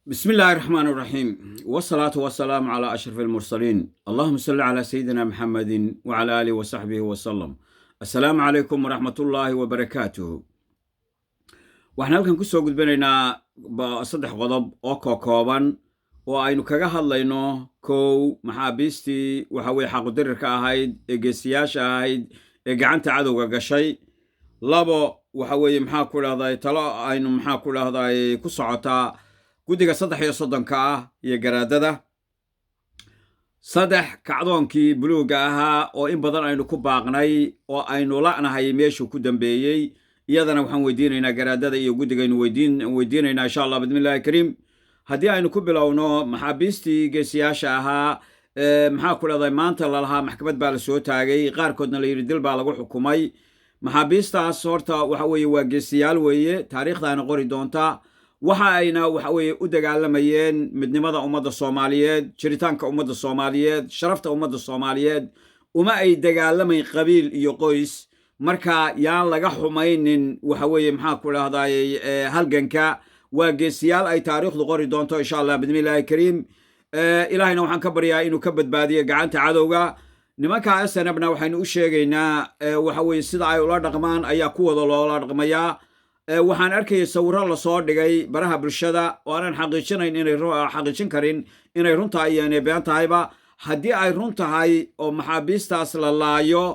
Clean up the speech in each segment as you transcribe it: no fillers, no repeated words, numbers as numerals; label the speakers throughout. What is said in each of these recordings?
Speaker 1: بسم الله الرحمن الرحيم، والصلاة والسلام على أشرف المرسلين، اللهم صل على سيدنا محمد وعلى آله وصحبه وسلم. السلام عليكم ورحمة الله وبركاته. Waxaan halkan kusoo gudbinaynaa saddex qodob oo kookooban oo aynu kaga hadlayno: kow, maxaabiistii waxa weye xaqudirirka ahayd ee geesiyaasha ahayd ee gacanta cadowga gashay; labo, waxa weeye, maxaa ku dhahday, talo aynu, maxaa ku dhahday, ku socotaa guddiga 33-ka ah iyo garaadada; saddex, kacdoonkii buluugga ahaa oo in badan aynu ku baaqnay oo aynu la'nahay meeshuu ku dambeeyey. Iyadana waxaan weydiinaynaa garaadada iyo guddigaynu weydiinaynaa, insha Allah bismillahi kariim. Haddii aynu ku bilowno maxaabiistii geesiyaasha ahaa, maxaa ku dhahday, maanta lalahaa maxkamad baa la soo taagay, qaarkoodna la yidhi dil baa lagu xukumay. Maxaabiistaas horta waxa weeye waa geesiyaal weeye, taariikhdaana qori doonta. Waxa ayna waxa weeye u dagaalamayeen midnimada ummadda Soomaaliyeed, jiritaanka ummadda Soomaaliyeed, sharafta ummadda Soomaaliyeed. Uma ay dagaalamayn qabiil iyo qoys. Marka yaan laga xumaynin, waxa weeye, maxaa ku dhahday, halganka. Waa geesiyaal ay taariikhdu qori doonto, insha Allah bismillahi kariim. Ilaahayna waxaan ka baryaa inuu ka badbaadiyo gacanta cadowga. Nimanka SNMna waxaynu u sheegaynaa, waxa weeye, sida ay ula dhaqmaan ayaa kuwada loola dhaqmayaa. Waxaan arkayay sawirro lasoo dhigay baraha bulshada oo aanan xaqiijinayn inay xaqiijin karin inay run tahay iyo inay been tahayba. Haddii ay run tahay oo maxaabiistaas la laayo,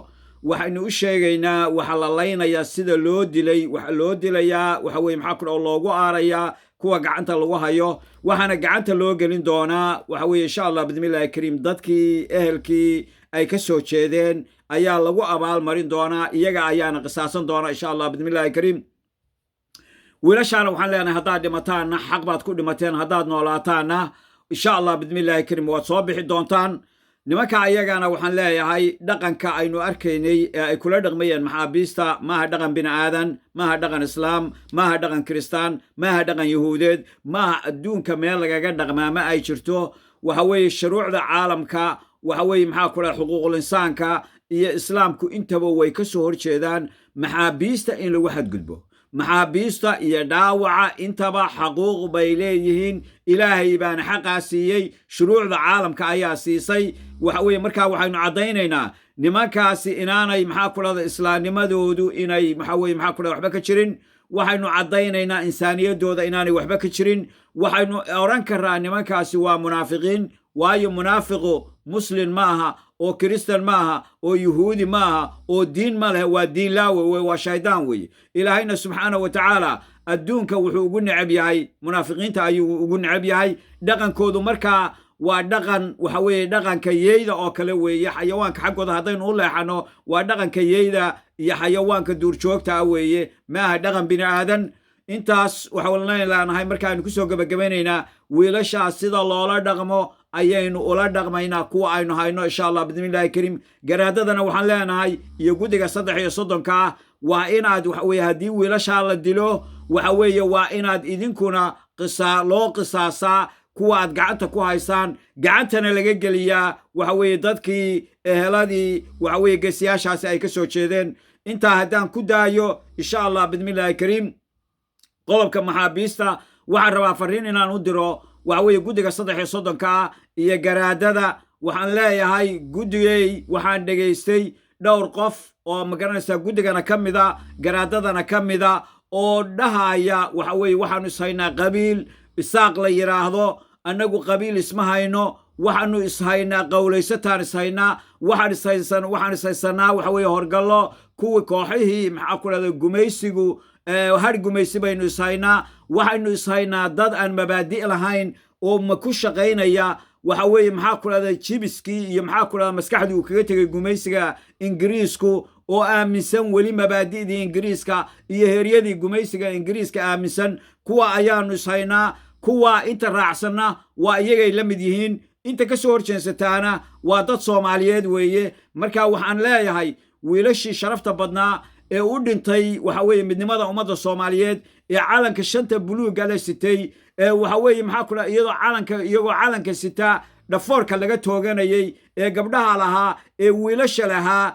Speaker 1: waxaynu u sheegaynaa waxa la laynayaa sida loo dilay waxa loo dilayaa, waxa weye, maxaa ku loogu aarayaa kuwa gacanta lagu hayo. Waxaana gacanta loo gelin doonaa, waxa weye, insha Allah bismillahi kariim, dadkii ehelkii ay ka soo jeedeen ayaa lagu abaalmarin doonaa, iyaga ayaana qisaasan doonaa, insha Allah bismillahi kariim. Wiilashaana waxaan leenahay, haddaad dhimataanna xaq baad ku dhimateen, haddaad noolaataanna, insha Allah bismillaahi karim, waad soo bixi doontaan. Nimanka ayagana waxaan leeyahay, dhaqanka aynu arkaynay ee ay kula dhaqmayeen maxaabiista maaha dhaqan bini aadan, maaha dhaqan islaam, maaha dhaqan kiristaan, maaha dhaqan yahuudeed, maaha adduunka meel lagaga dhaqmaa ma ay jirto. Waxa weeye shuruucda caalamka, waxa weeye, maxaa ku dhaha, xuquuqul insaanka iyo islaamku intaba way ka soo horjeedaan maxaabiista in lagu xadgudbo. Maxaabiista iyo dhaawaca intaba xaquuq bay leeyihiin, Ilaahay baana xaqaa siiyey, shuruucda caalamka ayaa siisay. Waxa weeye, markaa waxaynu caddaynaynaa nimankaasi inaanay, maxaa ku dhahda, islaamnimadoodu inay, waxa weye, maxaa ku dhahda, waxba ka jirin. Waxaynu caddaynaynaa insaaniyaddooda inaanay waxba ka jirin. Waxaynu odhan karaa nimankaasi waa munaafiqiin, waayo munaafiqu muslin ma aha oo kiristan ma aha oo yuhuudi ma aha oo diin ma leh, waa diin laawe wey, waa shaydaan weeye. Ilaahayna subxaana wa tacaala adduunka wuxuu ugu neceb yahay munaafiqiinta ayuu ugu neceb yahay. Dhaqankoodu markaa waa dhaqan, waxa weeye, dhaqanka yeyda oo kale weeye. Xayawaanka xaggooda haddaynu u leexano, waa dhaqanka yeyda iyo xayawaanka duurjoogta ah weeye, maaha dhaqan bini aadan. Intaas waxaan leenahay markaaynu kusoo gebagabaynaynaa, wiilashaas sida loola dhaqmo ayaynu ula dhaqmaynaa kuwa aynu hayno, insha Allah bismillahi kariim. Garaadadana waxaan leenahay iyo guddiga 33-ka ah, waa inaad, waxa weye, haddii wiilashaa la dilo, waxa weeye waa inaad idinkuna qisaa loo qisaasaa kuwa aad gacanta ku haysaan, gacantana laga geliyaa, waxa weeye, dadkii eheladii, waxa weeye, geesiyaashaasi ay ka soo jeedeen. Intaa haddaan ku daayo, insha Allah bismillahi kariim, qodobka maxaabiista waxaan rabaa fariin inaan u diro, waxa weeye, guddiga 33-ka ah iyo garaadada. Waxaan leeyahay guddigey, waxaan dhegaystay dhowr qof oo, magaranaysaa, guddigana ka mida, garaadadana ka mida, oo dhahaya, waxa weeye, waxaanu ishaynaa qabiil Isaaq la yidhaahdo. Annagu qabiil isma hayno. Waxaanu ishaynaa qowlaysataan ishaynaa, waxaan ishaysanaa, waxa weeye, horgallo, kuwii kooxihii, maxaa ku dhahda, gumaysigu har gumaysi baynu ishaynaa. Waxaynu ishaynaa dad aan mabaadi' lahayn oo ma ku shaqaynaya, waxa weeye, maxaa ku dhahda, jibiskii iyo, maxaa ku dhahda, maskaxdii uu kaga tegay gumaysiga Ingiriisku, oo aaminsan weli mabaadi'dii Ingiriiska iyo heeryadii gumaysiga Ingiriiska aaminsan. Kuwa ayaanu ishaynaa. Kuwa inta raacsanna waa iyagay la mid yihiin, inta ka soo horjeensataana waa dad Soomaaliyeed weeye. Marka waxaan leeyahay, wiilashii sharafta badnaa ee u dhintay, waxa weeye, midnimada ummadda Soomaaliyeed, ee calanka shanta buluugga la sitay, ee waxa weeye, maxaa ku iyadoo calanka, iyagoo calanka sitaa dhafoorka laga tooganayey, ee gabdhaha lahaa ee wiilasha lahaa,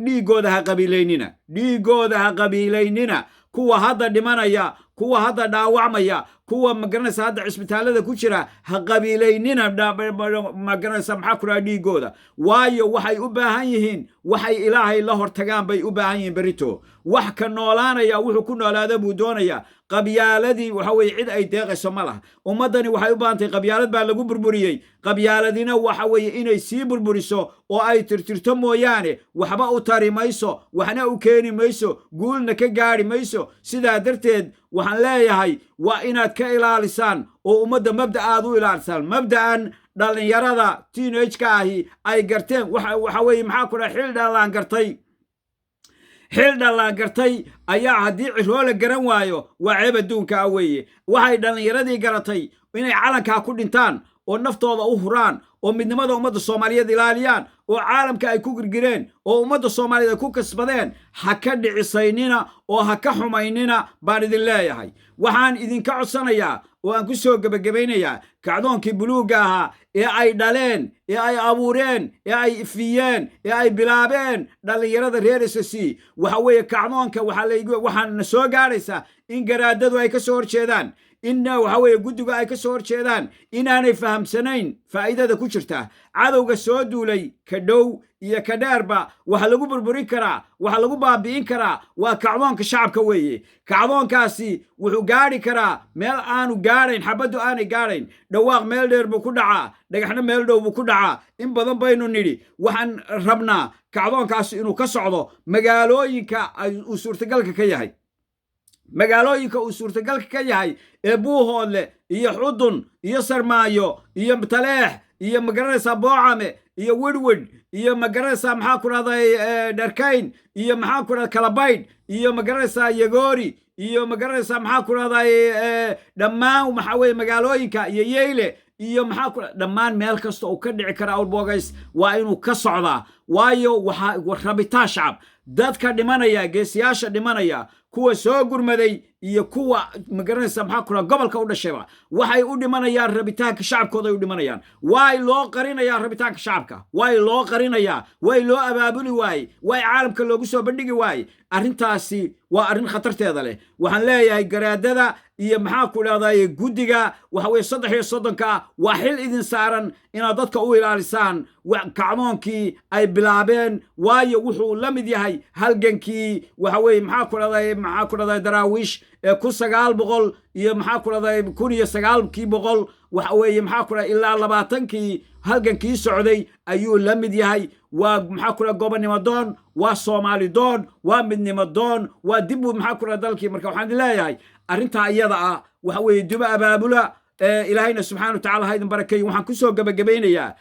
Speaker 1: dhiiggooda ha qabiilaynina, dhiiggooda ha qabiilaynina. Kuwa hadda dhimanaya Kuwa hadda dhaawacmaya, kuwa, magaranaysa, hadda cisbitaalada ku jira, ha qabiilaynina, magaranaysa, maxaa ku dhaha, dhiigooda. Waayo, waxay u baahan yihiin waxay Ilaahay la hortagaan bay u baahan yihiin berito. Wax ka noolaanaya wuxuu ku noolaada buu doonayaa. Qabyaaladii waxa weye cid ay deeqayso ma laha. Ummaddani waxay u baahan tahay, qabyaalad baa lagu burburiyey, qabyaaladina waxa weeye inay sii burburiso oo ay tirtirto mooyaane waxba u tari mayso, waxna u keeni mayso, guulna ka gaadhi mayso. Sidaa darteed waxaan leeyahay waa inaad ka ilaalisaan oo ummadda mabda aad u ilaalisaan, mabda'an dhallinyarada teenage-ka ahi ay garteen. Waxa weeye, maxaa ku dhaha, xil dhallaan gartay, xil dhallaan gartay ayaa haddii ciroola garan waayo waa ceeb adduunka ah weeye. Waxay dhallinyaradii garatay inay calankaa ku dhintaan oo naftooda u huraan oo midnimada ummadda Soomaaliyeed ilaaliyaan oo caalamka ay ku girgireen oo ummadda Soomaaliyeed ay ku kasbadeen. Ha ka dhicisaynina oo ha ka xumaynina baan idin leeyahay. Waxaan idinka codsanayaa oo aan ku soo gebagabaynayaa kacdoonkii buluugga ahaa ee ay dhaleen, ee ay abuureen, ee ay ifiyeen, ee ay bilaabeen dhallinyarada reer SSC. Waxa weeye kacdoonka waxaana soo gaadhaysaa in garaadadu ay ka soo horjeedaan, in waxa weeye guddigu ay ka soo horjeedaan, inaanay fahamsanayn faa'iidada ku jirta. Cadowga soo duulay, ka dhow iyo ka dheerba, waxa lagu burburin karaa, waxa lagu baabi'in karaa waa kacdoonka shacabka weeye. Kacdoonkaasi wuxuu gaadhi karaa meel aanu gaadhayn xabaddu, aanay gaadhayn. Dhawaaq meel dheer buu ku dhacaa, dhagaxna meel dhow buu ku dhacaa. In badan baynu nidhi waxaan rabnaa kacdoonkaasi inuu ka socdo magaalooyinka uu suurtagalka ka yahay, magaalooyinka uu suurtagalka ka yahay ee Buuhoodle iyo Xudun iyo Sarmaayo iyo Taleex iyo, magaranaysaa, Boocame iyo Widhwidh iyo, magaranaysaa, maxaa ku dhahday, Dharkayn iyo, maxaa ku dhahday, Kalabaydh iyo, magaranaysaa, Yagoori iyo, magaranaysaa, maxaa ku dhahday, dhammaan maxaa weye magaalooyinka iyo Yeyle iyo maxaa ku dhammaan meel kasta uu ka dhici kara awlbogays waa inuu ka socdaa. Waayo, waxaa rabitaan shacab. Dadka dhimanaya, geesiyaasha dhimanaya, kuwa soo gurmaday iyo kuwa, magaranaysa, maxaa ku dhaha, gobolka u dhashayba, waxay u dhimanayaan rabitaanka shacabkooda ay u dhimanayaan. Waay loo qarinayaa rabitaanka shacabka? Waay loo qarinayaa? Way loo abaabuli waayey? Waay caalamka loogu soo bandhigi waayey? Arrintaasi waa arrin khatarteeda leh. Waxaan leeyahay garaadada iyo, maxaa ku dhahday, guddiga waxa weye 33-ka, waa xil idin saaran inaad dadka u ilaalisaan kacdoonkii ay bilaabeen. Waayo, wuxuu la mid yahay halgankii waxa weye, maxaa ku dhahday, Daraawiish ee 1900 iyo, maxaa ku dhahday, 1900-kii waxa weeye, maxaa ku dhahay, ilaa 20-kii halgankii socday ayuu la mid yahay. Waa, maxaa ku dhaha, gobonnimo doon, waa Soomaali doon, waa midnimo doon, waa dib, maxaa ku dhaha, dalkii. Marka waxaan idin leeyahay arrintaa iyada ah waxa weeye duba abaabula. Ilaahayna subxana wa tacala ha idin barakeeyo. Waxaan kusoo gebagabaynayaa,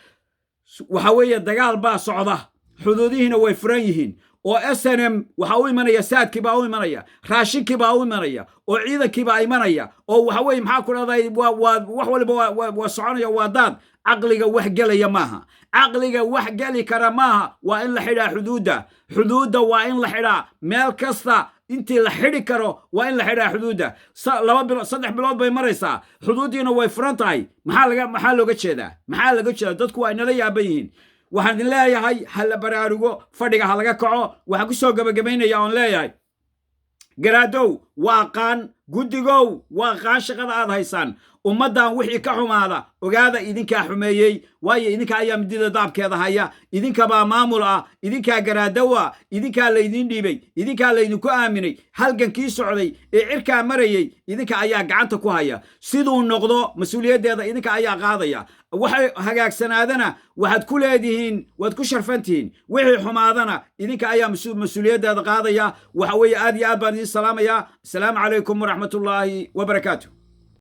Speaker 1: waxa weeye dagaal baa socda, xuduudihiina way furan yihiin oo SNM waxaa u imanaya, saadkii baa u imanaya, raashinkii baa u imanaya oo ciidankii baa imanaya oo waxa weye, maxaa ku dhahday, waa wax waliba waa soconaya, waa daad. Caqliga wax gelaya maaha, caqliga wax geli kara maaha. Waa in la xidhaa xuduudda, xuduudda waa in la xidhaa. Meel kasta intii la xidhi karo waa in la xidhaa xuduudda. 2 bilood, 3 bilood bay maraysaa, xuduuddiina way furan tahay. Maxaa looga jeedaa? Maxaa laga jeedaa? Dadku waa inala yaaban yihiin. Waxaan idin leeyahay ha la baraarugo, fadhiga ha laga kaco. Waxaan ku soo gebagabaynaya oon leeyahay garaadow waa qaan, guddigow waa qaan shaqada aad haysaan. Ummaddan wixii ka xumaada, ogaada idinkaa xumeeyey. Waayo, idinka ayaa midida daabkeeda haya, idinkabaa maamul ah, idinkaa garaadowa, idinkaa laydin dhiibay, idinkaa laydinku aaminay. Halgankii socday ee cirkaa marayey idinka ayaa gacanta ku haya. Siduu noqdo mas-uuliyaddeeda idinka ayaa qaadaya. Waxay hagaagsanaadana waxaad ku leedihiin, waad ku sharfantihiin. Wixii xumaadana idinka ayaa mas-uuliyaddeeda qaadaya. Waxa weeye aad iyo aad baan idiin salaamayaa. Asalaamu calaykum waraxmatullaahi wabarakaatu.